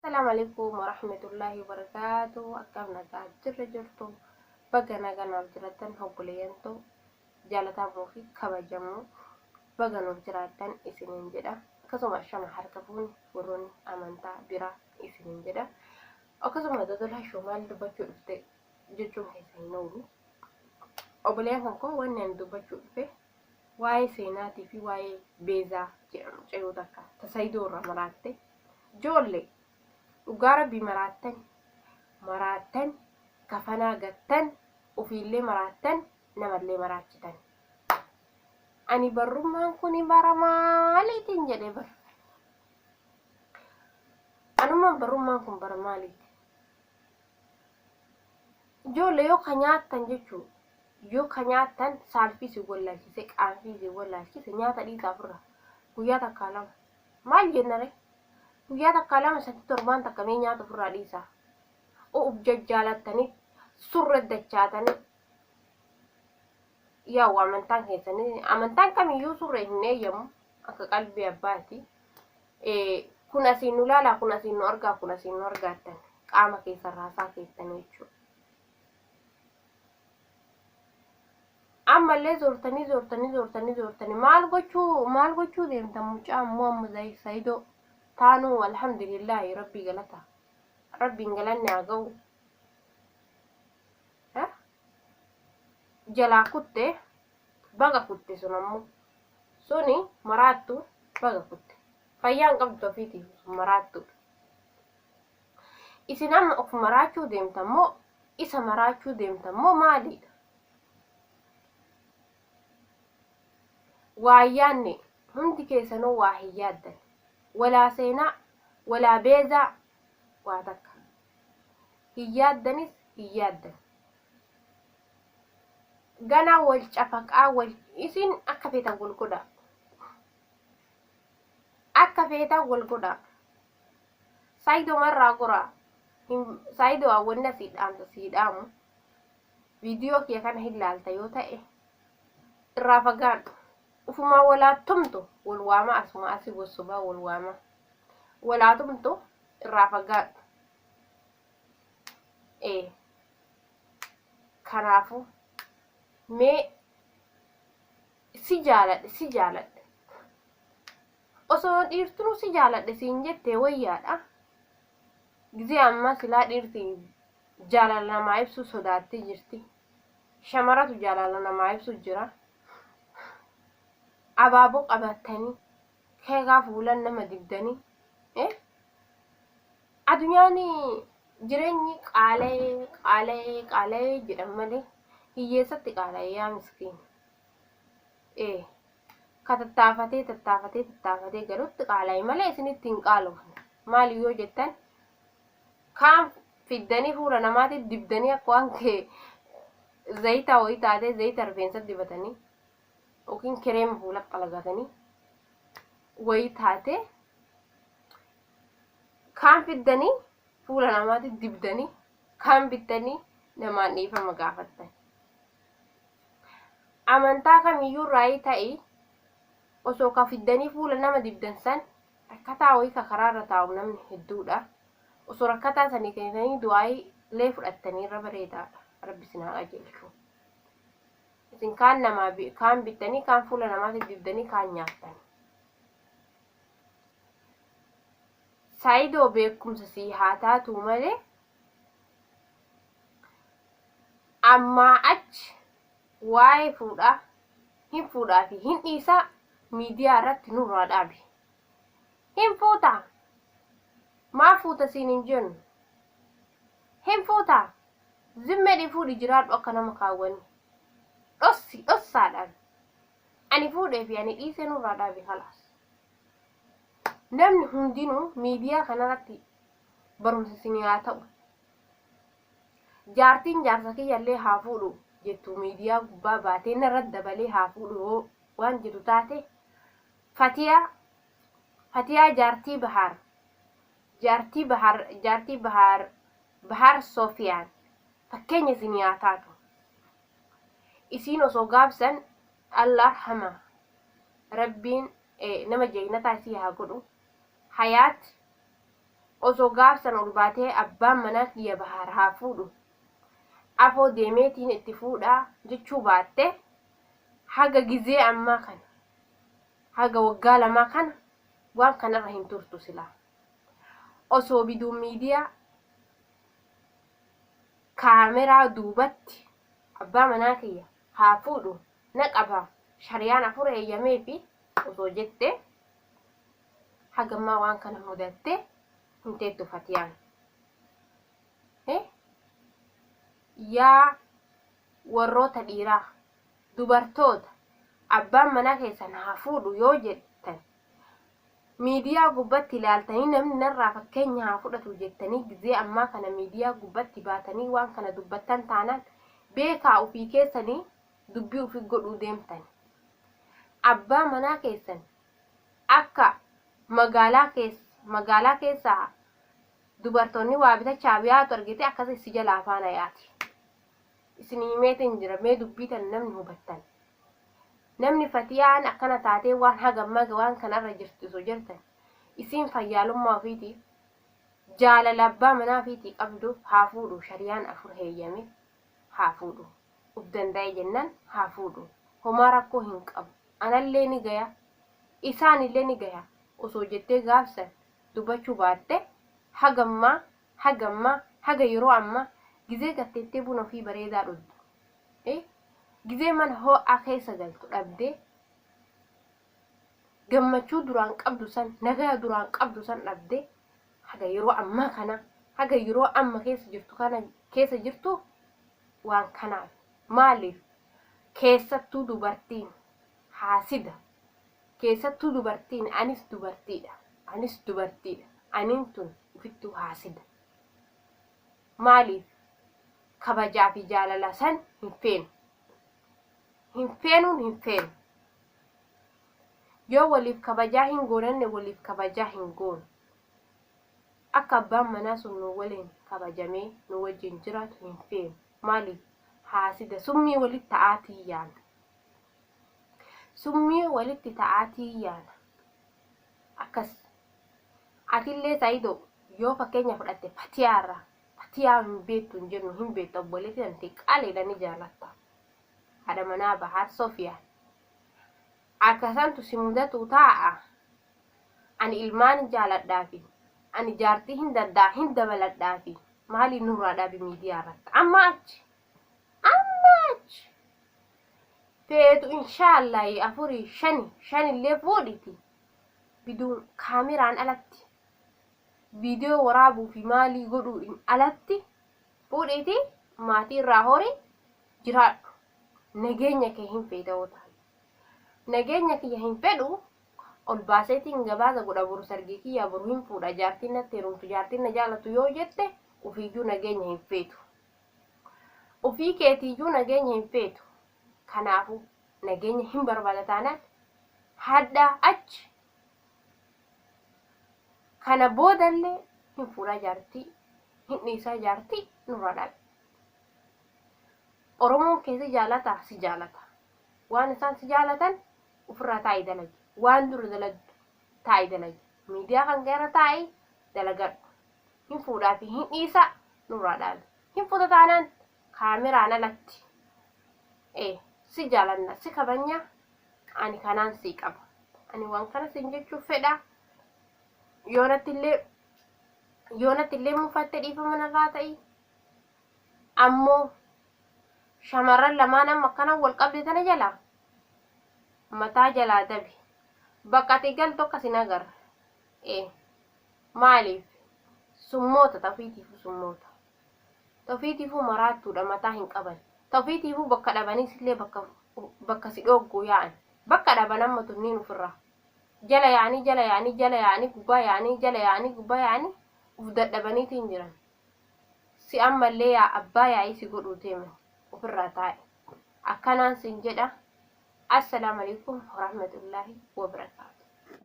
Assalaamu alaikum warahmatullahi wabarakaatu. Akkam nagaa jirra jirtu? Baga nagaa naaf jiraattan obboleeyyan too jaalatamoo fi kabajamoo, baga nuuf jiraattan isiniin jedha. Akkasuma shama harka fuuni warroonni amantaa biraa isiniin jedha. Akkasuma dodolaa shoo maal dubbachuu dhufte jechuun keessa hin oolu. Obboleeyyan kan koo, wanni ani dubbachuu dhufe waa'ee seenaatii fi waa'ee Beezaa jedhamu mucayyoo takka tasayidoo irraa maraatte. Ijoollee dhugaa rabbii maraattan, maraattan, kafanaa gattan, ofiillee maraattan, namallee maraachitan. Ani barrummaan kun bara maaliitiin jedhe bar. Anummaan barrummaan kun bara maaliiti? Ijoollee, yoo ka nyaattan jechuun, yoo ka nyaattan saalfii si wallaalchise, qaanfii si wallaalchise, nyaata dhiisaa ofirraa guyyaa takkaa lama. Maal jennare? Guyyaa takkaa, lama, sadi, torbaan takka mee nyaata ofirraa dhiisaa. Uf jajjaalattanii surra dachaatanii, yaa'u amantaan keessanii amantaan kamiyyuu surree hin eeyyamu akka qalbii abbaati. Kun asiin nu laalaa, kun asiin nu argaa, kun asiin nu argaattan qaama keessan raasaa keessanii jechuudha. Ammallee zoortanii zoortanii zoortanii zoortanii maal gochuu deemtan? Mucaa ammoo amma Sayidoo taanuu, alhamdulillaahi, rabbii galata, rabbiin galanni haa ga'u. Jalaa kutte, baga kutte. Sun ammoo suni maraattu, baga kutte. Fayyaan qabdu ofiitiif, sun maraattuudha. Isin amma of maraachuu deemtan moo isa maraachuu deemtan moo maaliidha? Waa yaanne hundi keessanuu, waa hin yaaddan. Walaa Seenaa, walaa Beezaa, waa takka hin yaaddanis, hin yaaddan. Ganaa wal cafaqaa, wal isin akka feetan wal godhaa, akka feetan wal godhaa. Saayidoo marraa goraa. Saayidoo, wanna sii dhaamsa sii dhaamu, viidiyoo kiyya kana hin laalta yoo ta'e, irraa fagaadhu. Ufumaa walaa tumtu, wal waama, asuma asii wassobaa wal waama, walaa tumtu, irraa fagaadhu. Ee, kanaafu mee si jaaladhe, si jaaladhe, osoo dhiirtinuu si jaaladhe siin jette wayyaadha. Gizee ammaa silaa dhiirti jaalala namaa ibsuu sodaattee jirti. Shamaratu jaalala namaa ibsu jira. Abaaboo qabatanii keekaa fuulan nama dibdanii. Addunyaan jireenyi qaala'ee qaala'ee qaala'ee jedhan malee hiyyeessatti qaala'ee, yaa miskiin. Ee, ka tattaafatee tattaafatee tattaafatee galutti qaala'e malee isinitti hin qaalofne. Maali yoo jettan, kaan fiddanii fuula namaatti dibdanii akka waan kee zayita wayii taatee, zayita rifeensa dibatanii yookiin kireema fuula xalagatanii wayii taatee, kaan fiddanii fuula namaatti dibdanii, kaan bittanii namaan dhiifama gaafattan. Amantaa kamiyyuu irraa ta'i, osoo ka fiddanii fuula nama dibdan san rakkataa wayii ka karaarra taa'u namni hedduudha. Osoo rakkataa sanii kennitanii du'aayii lee fudhattanii irra bareedaadha. Rabbi isin haa qajeelchu. Isin kaan namaa kaan bittanii, kaan fuula namaatti dibdanii, kaan nyaattan. Saayidoo, beekumsa sii haa taatu malee, ammaa achi waa'ee fuudhaa, hin fuudhaa fi hin dhiisaa miidiyaa irratti nurraa dhaabi. Hin fuutaa? Maaf fuuta siin hin jennu. Hin fuutaa? Zimmedhi fuudhi, jiraadhu akka nama kaawwanii. Dhossi dhossaadhaan. Ani fuudhee fi ani dhiisee nurraa dhaabi, kalaas. Namni hundinuu miidiyaa kanarratti barumsa isin haa ta'u. Jaartiin jaarsa kiyyallee haa fuudhu jettu miidiyaa gubbaa baatee narra dabalee haa fuudhu yoo waan jedhu taate, Fatiyaa, Fatiyaa, jaartii Bahaar, jaartii Bahaar, jaartii Bahaar, Bahaar Soofiyaan fakkeenya isin haa taatu. Isiin osoo gaafsan Allah arhama, rabbiin nama jaynataa isii haa godhu. Hayaat Osoo gaaf san ol baatee abbaan manaa kiyya Bahaar haa fuudhu afoo deemeetiin itti fuudhaa jechuu baatte haga gizee ammaa kana haga waggaa lamaa kana waan kanarra hin turtu silaa. Osoo biduun miidiyaa kaameraa duubatti abbaa manaa kiyya haa fuudhu na qaba shariyaan afur eeyyameefi osoo jette hagammaa waan kana mudatte hin teettu Fatiyaan. Yaa warroota dhiiraa dubartoota abbaan manaa keessan haa fuudhu yoo jettan miidiyaa gubbatti ilaaltanii namni narraa fakkeenya haa fudhatu jettanii gizee ammaa kana miidiyaa gubbatti baatanii waan kana dubbattan taanaan beekaa ofii keessanii dubbii ofii godhuu deemtan. Abbaa manaa keessan akka magaalaa keessa magaalaa keessaa dubartoonni waa bitachaaf yaatu argite akkasi si jalaa faana yaati. Isin himeetiin jira mee dubbii tan namni hubattan. Namni Fatiyaan akkana taatee waan haga maga waan kanarra jirti osoo jirtan isiin fayyaalummaa ofiitiif jaalala abbaa manaa ofiitii qabduuf haa fuudhu shariyaan afur heeyyame haa fuudhu. Uf danda'e jennaan haa fuudhu. Homaa rakkoo hin qabu. Anallee ni gaya isaanillee ni gaya osoo jettee gaafsan dubbachuu baatte haga ammaa haga ammaa haga yeroo ammaa gizee gatteettee buna ofii bareedaa dhugdu gizee mana ho'aa keessa galtu dhabdee gammachuu duraan qabdu san nagaya duraan qabdu san dhabdee haga yeroo ammaa kana haga yeroo amma keessa jirtu kana keessa jirtu waan kanaaf maaliif keessattuu dubartiin haasida keessattuu dubartiin anis dubartiidha anis dubartiidha aniin tun ufittuu haasida maaliif kabajaa fi jaalala san hin feenu hin feenuun hin feenu yoo waliif kabajaa hin goonanne waliif kabajaa hin goonu akka abbaan manaa sun nu waliin kabajamee nu wajjin jiraatu hin feenu maaliif haasida summii walitti ta'aatii yaana summii walitti ta'aatii yaana akkas atillee Sa'ido yoo fakkeenya fudhatte Fatiyaarraa Fatiyaa hin beektu hin jennu hin beektu obboleetti tante qaaliidha ni jaalatta haadha manaa Bahaar Sofiyaan akkasantu si mudatu taa'a ani ilmaan jaaladhaafi ani jaartii hin danda'a hin dabaladhaafi maaliin nurraa dhaabi miidiyaa irratti amma achi amma achi feetu inshaallahi afurii shani shanillee fuudhiti biduun kaameraan alatti viidiyoo waraabuu fi maalii godhuu hin alatti fuudhiiti maatii irraa hori jiraadhu nageenya kee hin feeta'oo taate nageenya kiyya hin fedhu ol baaseetiin gabaasa godha boru sargii kiyya boru hin fuudha jaartiin natti heerumtu jaartiin na jaalatu yoo jette ofiiyyuu nageenya hin feetu ofii keetiiyyuu nageenya hin feetu kanaafuu nageenya hin barbaada taanaan hadhaa achi kana boodallee hin fuudhaa jaartii hin dhiisaa jaartii nurraa dhaabe. Oromoon kee si jaalata si jaalata. Waan isaan si jaalatan ofirraa taa'ii dalagi. Waan dura dalagdu taa'ii dalagi. Miidiyaa kan keerra taa'ii dalagadhu. Hin fuudhaa fi hin dhiisaa nurraa dhaabe. Hin fuuta taanaan kaameraan alatti. Si jaalanna si kabanya ani kanaan sii qaba. Ani waan kana siin jechuuf fedha. Yoonatti illee mufatte dhiifama narraa ta'i. Ammoo shamarran lamaan amma akkana wal qabde tana jalaa mataa jalaa dabi. Bakka ati galtu akkas hin agarre. Maaliif summoota tafiitiifuu summoota. Tafiitiifuu maraattuudha mataa hin qaban. Tafiitiifuu bakka dhabaniis illee bakka si dhooggu yaa'an. Bakka dhaban amma tunniin ofirraa. Jala yaa'anii jala yaa'anii jala yaa'anii gubbaa yaa'anii jala yaa'anii gubbaa yaa'anii uf dadhabaniitiin jiran. Si ammallee yaa abbaa yaa'ii si godhuu deeman ofirraa taa'e. Akkanaan siin jedha. Assalaamu alaikum warahmatullaahi wabarakaatu.